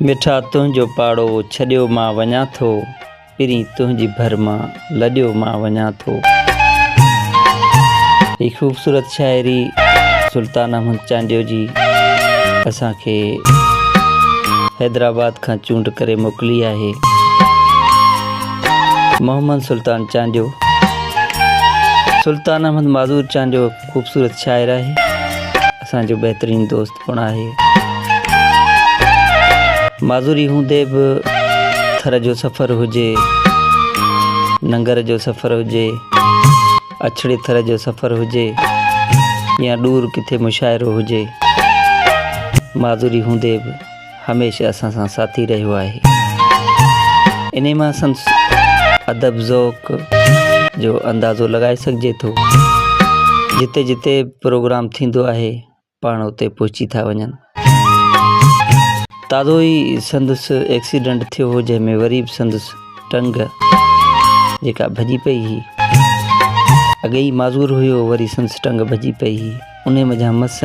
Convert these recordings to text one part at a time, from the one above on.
مٺا تنهنجو پاڙو ڇڏيو مان وڃان ٿو، پرين تنهنجي ڀر مان لڏيو مان وڃان ٿو. هي خوبصورت شاعري سلطان احمد چانڊيو جي اسان کي حيدرآباد کان چونڊ ڪري موڪلي آهي. محمد سلطان چانڊيو سلطان احمد معذور چانڊيو خوبصورت شاعر آهي اسان جو بهترين دوست پڻ آهي. معذوري هوندي به ٿر جو سفر هجي، ننگر جو سفر هجي، اڇڙي ٿر جو سفر هجي يا ڏور ڪٿي مشاعرو هجي، معذوري هوندي به هميشه اسان سان ساٿي رهيو آهي. انهي مان سندس ادب ذوق جو اندازو لڳائي سگهجي ٿو. جتي جتي پروگرام ٿيندو آهي پاڻ اتي پهچي ٿا وڃن. تازو ئي سندس ايڪسيڊنٽ ٿيو هو جنهن ۾ وري به سندس ٽنگ جيڪا ڀڄي پئي هئي. اڳي ئي معذور هيو وري سندس ٽنگ ڀڄي پئي هئي. انهي منجهان مس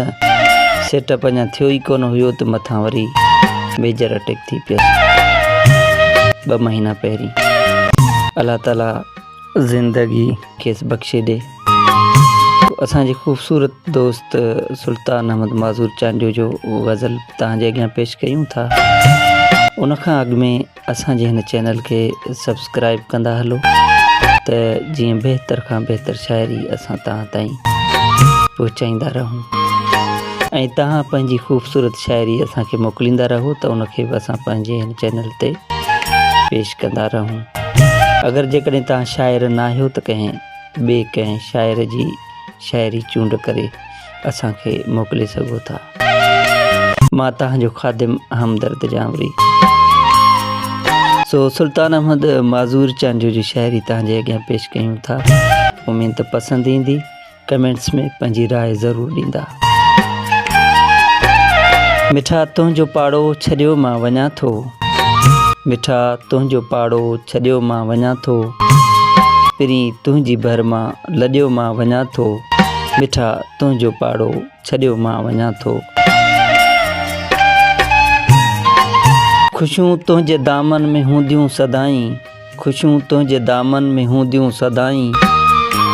سيٽ اپ اڃا ٿيو ئي ڪونه هيو ته مٿان وري ميجر اٽيڪ ٿي پيس ٻه مهينا پهرين. الله تعالي زندگي کيس بخشي ڏي. اسان جي خوبصورت دوست سلطان احمد معذور چانڊيو جو غزل توهان جي اڳيان پيش ڪيون ٿا. ان کان اڳ ۾ اسان جي هن چينل کي سبسڪرائب ڪندا هلو ته جيئن بهتر کان بهتر شاعري اسان توهان تائين پهچائيندا رهون ۽ توهان پنهنجي خوبصورت شاعري اسان کي موڪليندا رهو ته ان کي به اسان پنهنجي هن چينل تي پيش ڪندا رهون. اگر جيڪڏهن توهان شاعر ناهيو ته ڪنهن ٻئي ڪنهن شاعر جي شاعري چونڊ ڪري اسان کي موڪلي سگهو ٿا. مان توهان جو خادم همدرد جانوري. سو سلطان احمد معذور چانڊيو جي شاعري توهان جي اڳيان پيش ڪيون ٿا. اميد ته پسند ايندي. ڪمينٽس ۾ پنهنجي راء ضرور ڏيندا. مٺا تنهنجو پاڙو ڇڏيو مان وڃان ٿو. مٺا تنهنجو پاڙو ڇڏيو مان وڃان ٿو. پرين تنهنجي ڀر مان لڏيو مان وڃان ٿو. مٺا تنهنجو پاڙو ڇڏيو مان وڃان ٿو. خوشيون تنهنجي دامن ۾ هونديون سدائين. خوشيون تنهنجي دامن ۾ هونديون سدائين،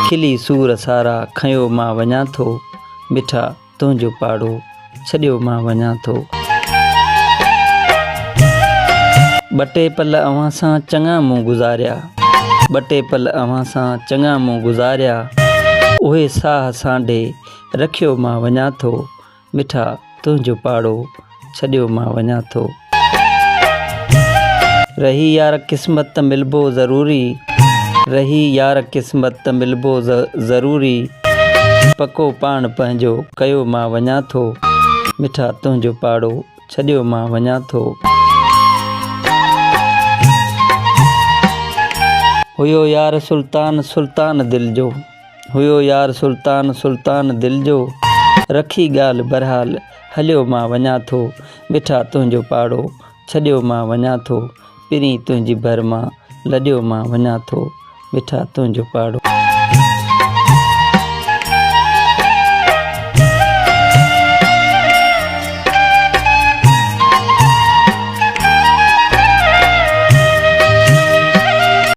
کلي سور سارا کنيو مان وڃان ٿو، مٺا تنهنجو پاڙو ڇڏيو مان وڃان ٿو. ٻه ٽي پل اوهان سان چڱا مون گذاريا، ٻه ٽي پل اوهان سان چڱا مون گذاريا، اهي ساهه سانڍي رکيو مان وڃان ٿو، مٺا تنهنجو پاڙو ڇڏيو مان وڃان ٿو. رهي يار قسمت ته ملبو ضروري رهي يار قسمت ته ملبو ضروري پڪو پاڻ پنهنجو ڪيو مان وڃان ٿو مٺا تنهنجو پاڙو ڇڏيو مان وڃان ٿو. هيو يار سلطان سلطان دل جو. هيو يار سلطان سلطان دل جو، رکي ڳالهه بهرحال هليو مان وڃان ٿو، مٺا تنهنجو پاڙو ڇڏيو مان وڃان ٿو، پرين تنهنجي ڀر مان لڏيو مان وڃان ٿو، مٺا تنهنجو پاڙو.